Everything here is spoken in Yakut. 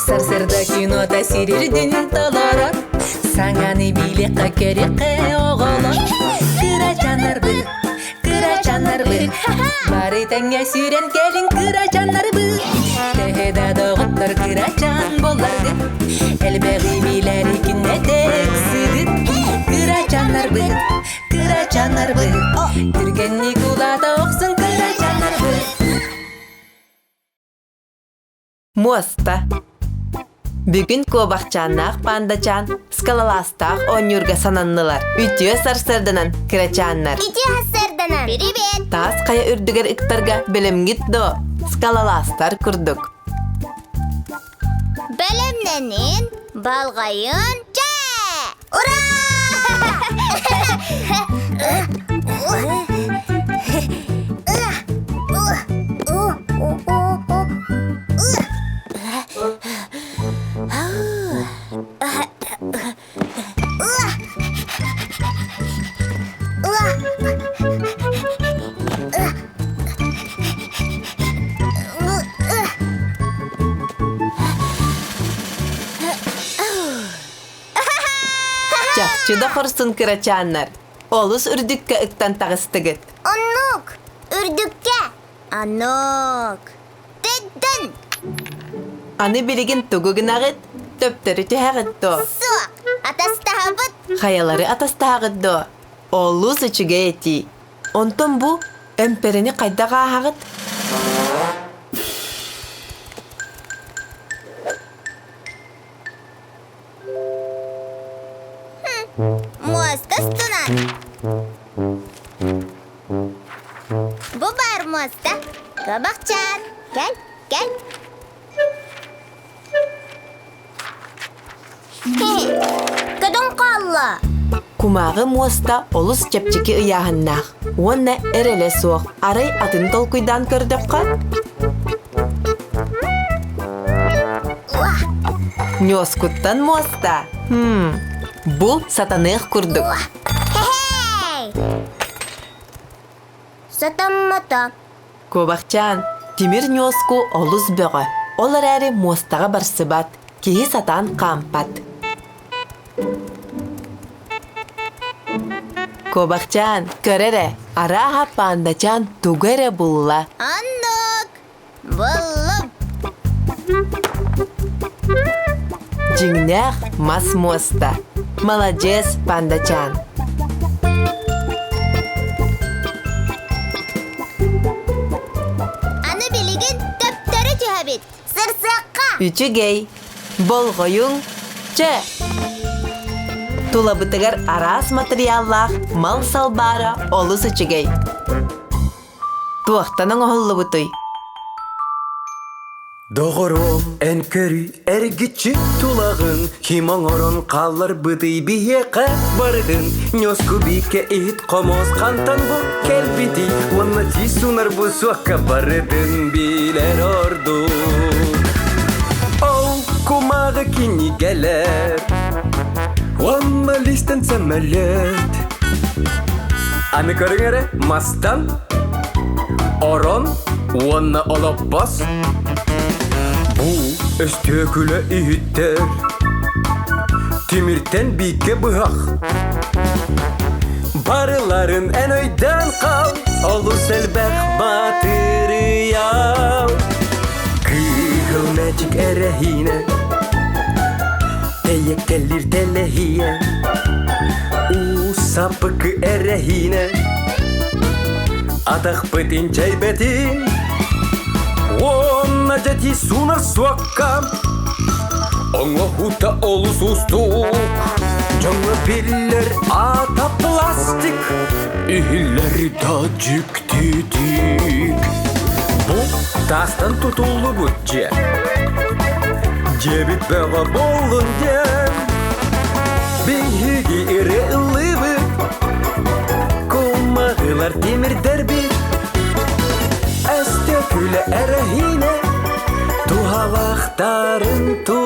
Сарсыарда кинота сирирдин толорор, Саҥаны билиэххэ көрүөххэ оҕолор. Кырачааннарбыт, кырачааннарбыт, Бары тэҥҥэ сүүрэн кэлиҥ кырачааннарбыт. Төһө да доҕоттор кырачаан буолларгыт, Элбэҕи билэри күннэтэ ыксыгыт. Кырачааннарбыт, кырачааннарбыт, Түргэнник улаата охсун кырачааннарбыт. Муоста. Бүгүн куобахчааннаах пандачаан скалолазтаах оонньуурга сананнылар. Үтүө сарсыарданан кырачааннар. Үтүө сарсыарданан. Привет! Таас хайа үрдүгэр ыктарга бэлэмҥит до? Скалолазтар курдук. Бэлэмнэнин, балҕайын, чэ! Ура! Чахчы да хорсун кырачааннар, олус үрдүккэ ыктан таҕыстыгыт. Оннук! Үрдүккэ! Аннук! Тыддын! Аны билигин тугу гынаҕыт? Төптөрү түһэҕит дуо? Суох! Атастаһабыт! Хайалары атастаһаҕыт дуо? Олус үчүгэй этии. Онтон бу эмпэрэни хайдах ааһаҕыт? Муоста устунан. Бу баар муоста. Кабахчаан, кэл, кэл. Көтөн хаалла. Кумааҕы муоста олус чэпчэки ыйааһыннаах уонна эрэлэ суох. Арай атын толкуйдаан көрдөххө, Ньуоскуттан муоста. Хм, бу сатаныах курдук. Сатаммата. Куобахчаан, тимир ньуоску олус бөҕө. Ол эрээри муостаҕа барсыбат, киһи сатаан хаампат. Куобахчаан, көр эрэ, арааһа паандачаан тугу эрэ булла. Оннук! Буллум! Дьиҥнээх мас муоста. Маладьыас, пандачаан. Аны билигин төптөрү түһэбит. Сырсыахха! Үчүгэй. Болҕойуҥ. Чэ! Тулабытыгар араас матырыйааллаах мал-сал баара олус үчүгэй. Туохтан оҥоһуллубутуй? Доҕоруом, эн көрүй, эргиччи тулаҕын, ким оҥорон хаалларбытый биһиэхэ барытын ньоску бииккэ иһит хомуос хантан бу кэлбитий уонна тиис суунар бу суокка барытын билэр ордук. Ол кумааҕы кинигэлэр уонна листэн сэмэлэт Аны көрүҥ эрэ, мастан, орон уонна олоппос. Бу өстүөкүлэ иһиттэр, тимиртэн бииккэ быһах. Барыларын эн өйдөөн хаал, олус элбэх матырыйаал. Кыһыл мээчик эрэһиинэ, тэйэккэлиир тэлэһийэ, уу саппыкы эрэһиинэ, атахпыт инчэйбэтин, уонна дьэти суунар суокка, оҥоһуута олус уустук, дьоҥҥо биллэр аата пластик, иһиллэр да дьиктитик. Бу таастан тутуллубут дьиэ. Дьиэбит бөҕө буоллун диэн биһиги ырыа ыллыыбыт кумаҕылар тимирдэрбит өстөкүлэ эрэһиинэ туһалаахтарын туһунан.